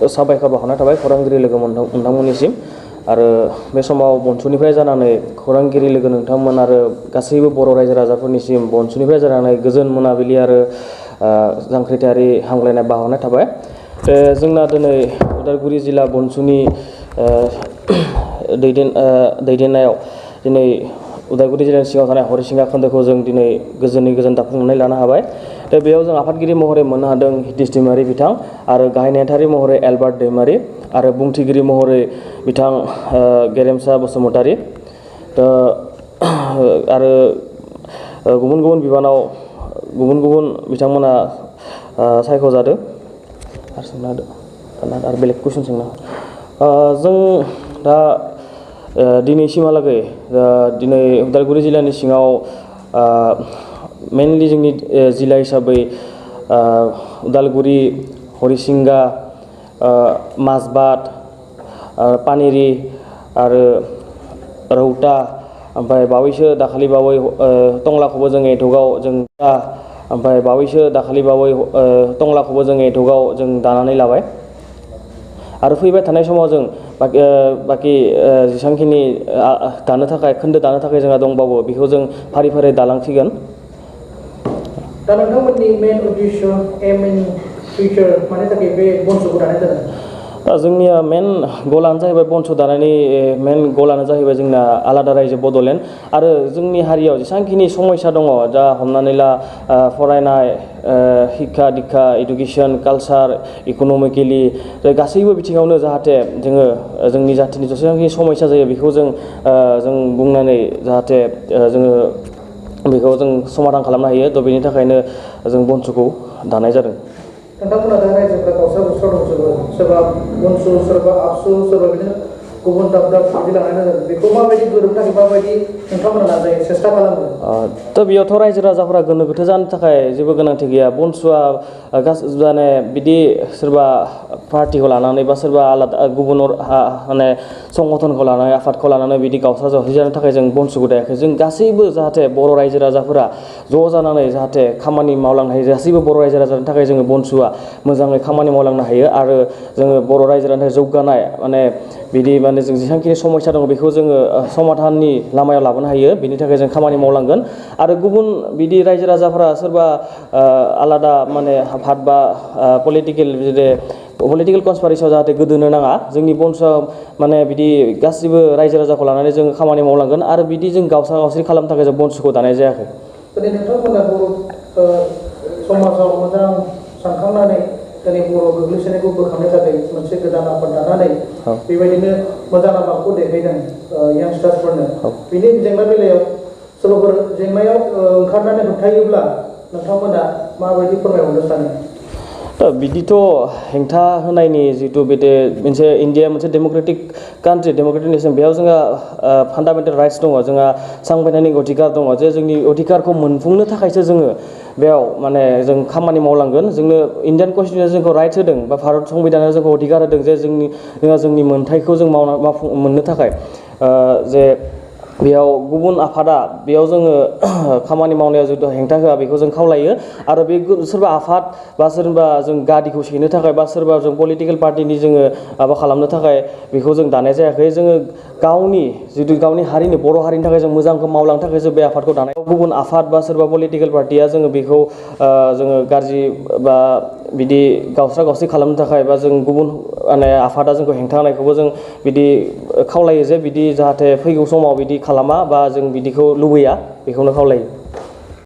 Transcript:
साबायखर बावहरनाय थाबाय खौरांगिरि लोगो नोंथांमोननिसिम आरो बे समाव बनसुनिफ्राय जानानै खौरांगिरि लोगो नोंथांमोन आरो गासैबो बर' रायजो राजाफोरनिसिम बनसुनिफ्राय जानानै गोजोन मोनाबिलि आरो जांख्रिथायारि हामग्लायनाय बावहरनाय थाबाय। जोंना दिनै उदालगुरि जिल्ला बनसुनि दैदेननायाव दिनै उदालगुरि जिल्लानि सिङाव थानाय हरिसिंगा खोन्दोखौ जों दिनै गोजोन दाफुंनानै लानो हाबाय। बेयाव जों आफादगिरि महरै मोननो हादों हितेश दैमारि बिथां आरो गाहाय नेहाथारि महरै एलबार्ट दैमारि आरो बुंथिगिरि महरै बिथां गेरेमसा बसुमतारी आरो गुबुन गुबुन बिबानाव गुबुन बिथांमोना सायख'जादों आरो बेलेग कुइसन सोंना जों दा दिनैसिमहालागै दिनै उदालगुरि जिल्लानि सिङाव मेनलि जोंनि जिल्ला हिसाबै उदालगुरि हरिसिंगा माजबाद पानेरि आरो रौता ओमफ्राय बावैसो दाखालि बावै टंलाखौबो जों एटकआव जों ओमफ्राय बावैसो दाखालि बावै टंलाखौबो जों एटकआव जों दानानै लाबाय आरो फैबाय थानाय समाव जों बाखि जेसेबांखिनि दानो थाखाय खोन्दो दानो थाखाय जोंहा दंबावो बेखौ जों फारि फारि दालांसिगोन। दा नोंथांमोननि मेन उद्देश्य एम इन फिउचार मानि थाखाय बे बनस'खौ दानाय जादों? जोंनिया मेन गलानो जाहैबाय बनस' दानायनि मेन गलानो जाहैबाय जोंना आलादा रायजो बड'लेण्ड आरो जोंनि हारियाव जेसेबांखिनि समयसा दङ दा हमनानै ला फरायनाय शिक्षा दीक्षा इडुकेसन कालचार इक'नमिकेलि गासैबो बिथिङावनो जाहाथे जोङो जोंनि जाथिनि जेसेबांखिनि समयसा जायो बेखौ जों बुंनानै जाहाथे जोङो बेखौ जों समाधान खालामनो हायो थ' बेनि थाखायनो जों बनस'खौ दानाय जादों। नोंथांमोना दा रायजोफ्रा गावस्रा दंजोबो सोरबा बनसु सोरबा आबसु सोरबा बिदिनो गुबुन दाब बिदि लानानै जादों बेखौ माबायदि गोरोबनो थाखाय माबायदि नोंथांमोना नाजायो सेस्था खालामो? थ' बेयावथ' रायजो राजाफोरा गोनो गोथो जानो थाखाय जेबो गोनांथि गैया। बनसुआ माने बिदि सोरबा पार्टिखौ लानानै बा सोरबा आलादा गुबुन माने संगठनखौ लानानै आफादखौ लानानै बिदि गावस्रा जावस्रि जानो थाखाय जों बनसुखौ दायाखै। जों गासैबो जाहाथे बर' रायजो राजाफोरा ज' जानानै जाहाथे खामानि मावलांनो हायो गासैबो बर' रायजो राजानि थाखाय जोङो बनसुआ मोजाङै खामानि मावलांनो हायो आरो जोङो बर' रायजो राजानि जौगानाय माने बिदि माने जों जेसेबांखिनि समयसा दङ बेखौ जोङो समाधाननि लामायाव लाबोनो हायो बेनि थाखाय जों खामानि मावलांगोन आरो गुबुन बिदि रायजो राजाफोरा सोरबा आलादा माने आफाद बा पलिटिकेल कनस्पारेसियाव जाहाथे गोदोनो नाङा जोंनि बनसुआ माने बिदि गासिबो रायजो राजाखौ लानानै जों खामानि मावलांगोन आरो बिदि जों गावस्रा गावस्रि खालामनो थाखाय जों बनसुखौ दानाय जायाखै। दिनै नोंथांमोना बर' समाजाव मोजां सानखांनानै दिनै बर' गोग्लैसोनायखौ बोखांनो थाखाय मोनसे गोदान आफाद दानानै बेबायदिनो मोजां लामाखौ देखायदों यांस्टार्सफोरनो बेनि जेंना बेलायाव सोरबाफोर जेंनायाव ओंखारनानै होबथायोब्ला नोंथांमोना माबायदि फोरमायहरनो सानो? बिदिथ' हेंथा होनायनि जिथु बे मोनसे इण्डिया मोनसे डेम'क्रेटिक कान्ट्रि डेम'क्रेटिक नेसन बेयाव जोंहा फान्डामेन्टेल राइट्स दङ जोंहा सांबिधानिक अधिकार दङ जे जोंनि अधिकारखौ मोनफुंनो थाखायसो जोङो बेयाव माने जों खामानि मावलांगोन। जोंनो इण्डियान कनस्टिटिउसना जोंखौ राइट्स होदों बा भारत संबिधाना जोंखौ अधिकार होदों जे जोंनि मोन्थायखौ जों मोननो थाखाय जे बेयाव गुबुन आफादा बेयाव जोङो खामानि मावनायाव जिथु हेंथा होआ बेखौ जों खावलायो आरो बे सोरबा आफाद बा सोरबा जों गादिखौ सेनो थाखाय बा सोरबा जों पलिटिकेल पार्टिनि जोङो माबा खालामनो थाखाय बेखौ जों दानाय जायाखै। जोङो गावनि हारिनि बर' हारिनि थाखाय जों मोजांखौ मावलांनो थाखाय जों बे आफादखौ दानाय गुबुन आफाद बा सोरबा पलिटिकेल पार्टिया जोङो बेखौ जोङो गाज्रि बा बिदि गावस्रा गावस्रि खालामनो थाखाय बा जों गुबुन माने आफादा जोंखौ हेंथा होनायखौबो जों बिदि खावलायो जे बिदि जाहाथे फैगौ समाव बिदि खालामा बा जों बिदिखौ लुबैया बेखौनो खावलायो।